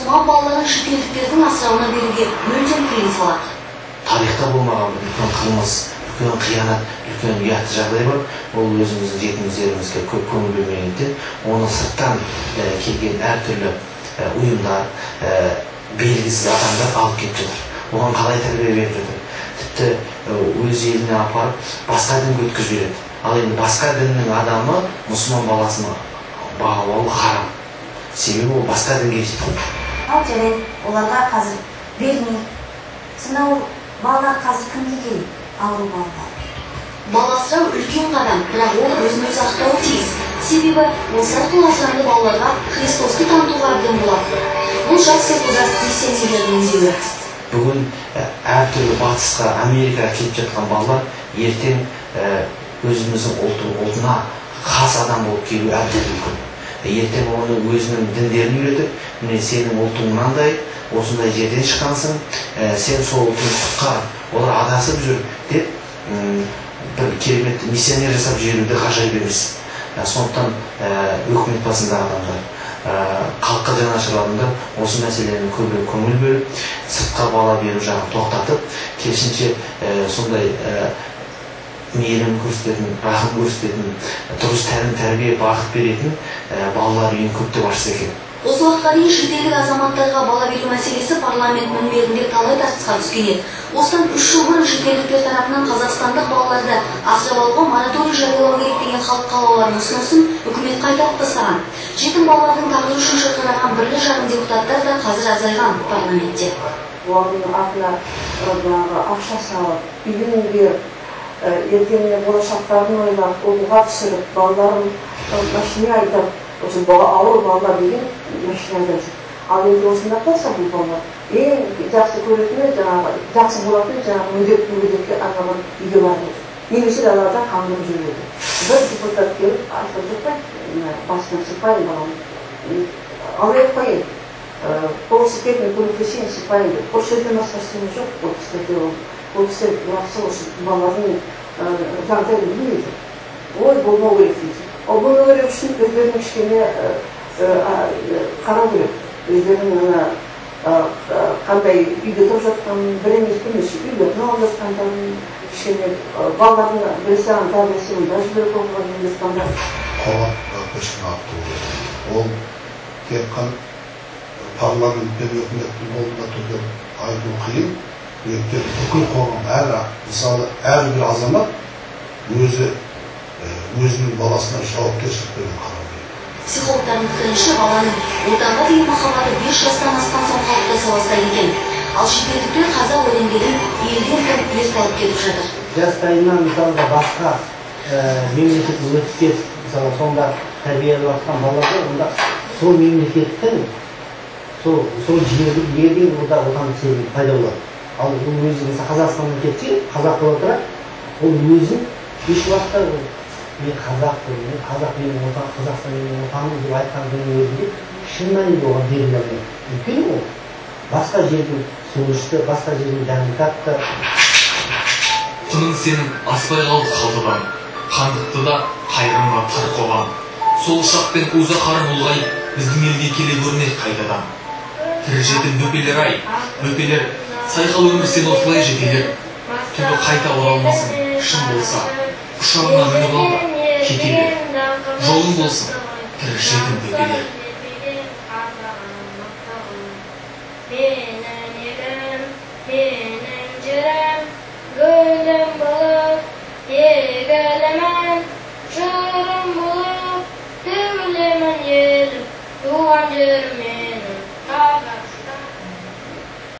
Мұсылман балаларын шетелдіктердің асырауына беруге мүлдем тыйым салады. Тарихта болмаған бір үлкен қылмыс, үлкен қиянат, үлкен ұятты жағдай бар. Ол өзіміздің жетімдерімізге көп көңіл бөлмегендіктен, оны сырттан келген әртүрлі ұйымдар, белгісіз адамдар алып кетіп жатыр. Оған қалай тәрбие беріп жатыр? Тіпті өз еліне апарып басқа дінге өткізіп жібереді. Ал енді басқа діннің адамы мұсылман баласын бағып алу харам. Себебі ол басқа дінге жетеді. Ал жарайды, оларға қазір бермейді. Сонда ол балалар қазір кімге керек? Ауру балалар. Бала асырау үлкен қадам, бірақ ол өзін өзі ақтауы тиіс. Себебі осы арқылы асыранды балаларға Христосты танытуға әбден болады. Бұл жас депутат миссионерлердің үндеуі. Бүгін әртүрлі батысқа, Америкаға кетіп жатқан балалар ертең өзіміздің ұлтына хас адам болып келуі әбден мүмкін. Ертең оны өзінің діндерін үйретіп, міне сенің ұлтың мынандай, осындай жерден шыққансың, сен сол ұлтыңды құтқар, олар адасып жүр деп бір керемет миссионер жасап жіберуді ғажайып емес. Сондықтан өкімет басындағы адамдар, халыққа жанашыр адамдар осы мәселені көбірек көңіл бөліп, сыртқа бала беру жағын тоқтатып, керісінше сондай мейірім көрсететін, рахым көрсететін, дұрыс тәлім тәрбие бағыт беретін балалар үйін көптеп ашса екен. Осы уақытқа дейін шетелдік азаматтарға бала беру мәселесі парламент мінберінде талай тартысқа түскен еді. Осыдан 3 жыл бұрын шетелдіктер тарапынан қазақстандық балаларды асырап алуға мораторий жариялау керек деген халық қалауларының ұсынысын үкімет қайтарып тастаған. Жетім балалардың тағдыры үшін шырқыраған бірлі-жарым депутаттар да қазір азайған парламентте. Олардың атына ақша салып, үйін беріп, ертеңіне болашақтарын ойлап, оқуға түсіріп, балаларын машина айдап, осы ауыр балалар деген машина айдап жүр. Ал енді осында қалса бұл балалар ең жақсы көретіні, жаңағы жақсы болатыны жаңағы мүгедекке арналған үйге барып отыр. Немесе далада қаңғырып жүреді. Бір депутат келіп айтқан жоқ па, басынан сипайын баламды, алай қояйын, велосипедмен көмектесейін, сипайын деп. Осы жерден басқа ештеңе жоқ ол кісілерде. Ол кісілер жақсы осы балалардың жағдайын білмейді. Ой, болмау керек дейді. Ол болмау керек үшін өздерінің кішкене қарау керек. Өздерінің қандай үйде тұрып жатқанын, бір емес бірнеше үйлерін алып жатқандарын, кішкене балалардың біресе анда, біресе мында жіберіп оқуға жатқандар. Қоғам жауапкершілігін арттыру керек. Ол тек қана парламент пен өкіметтің қолында тұр деп айту қиын. Өйткені бүкіл қоғам, мысалы, әрбір азамат өзі өзінің баласына жауапкершілікпен қарау керек. Психологтардың пікірінше, баланың отанға деген махаббаты 5 жастан асқан соң қалыптаса бастайды екен. Ал шетелдіктер қазақ өрендерін елден тым ерте алып кетіп жатыр. Жастайынан мысалға басқа мемлекетке өтіп кетіп, мысалы, сонда тәрбиелеп жатқан балалар онда сол мемлекеттің, сол жердің елдің отан сезімі пайда болады. Ал ол өзі мысалы Қазақстаннан кетсе, қазақ бола тұра, ол өзін еш уақытта мен қазақпын, мен қазақ, менің отан, Қазақстан менің отаным деп айтқан күннің өзінде шын мәнінде оған беріле алмайды. Өйткені ол басқа жердің суын ішті, басқа жердің дәмін татты. Құның сенің аспай қалды қалтадан, қандықты да қайраңға тар қоғам. Сол ұшақпен ұзақарың ұлғайып, біздің елге келе көрме қайтадан. Тірі жетім бөпелер ай, бөпелер, сайқал өмір сен осылай жетелер. Түбі қайта оралмасың, шын болса, ұшағыңа мініп ал да, кете бер. Жолың болсын, тірі жетім бөпелер. Менің елім, менің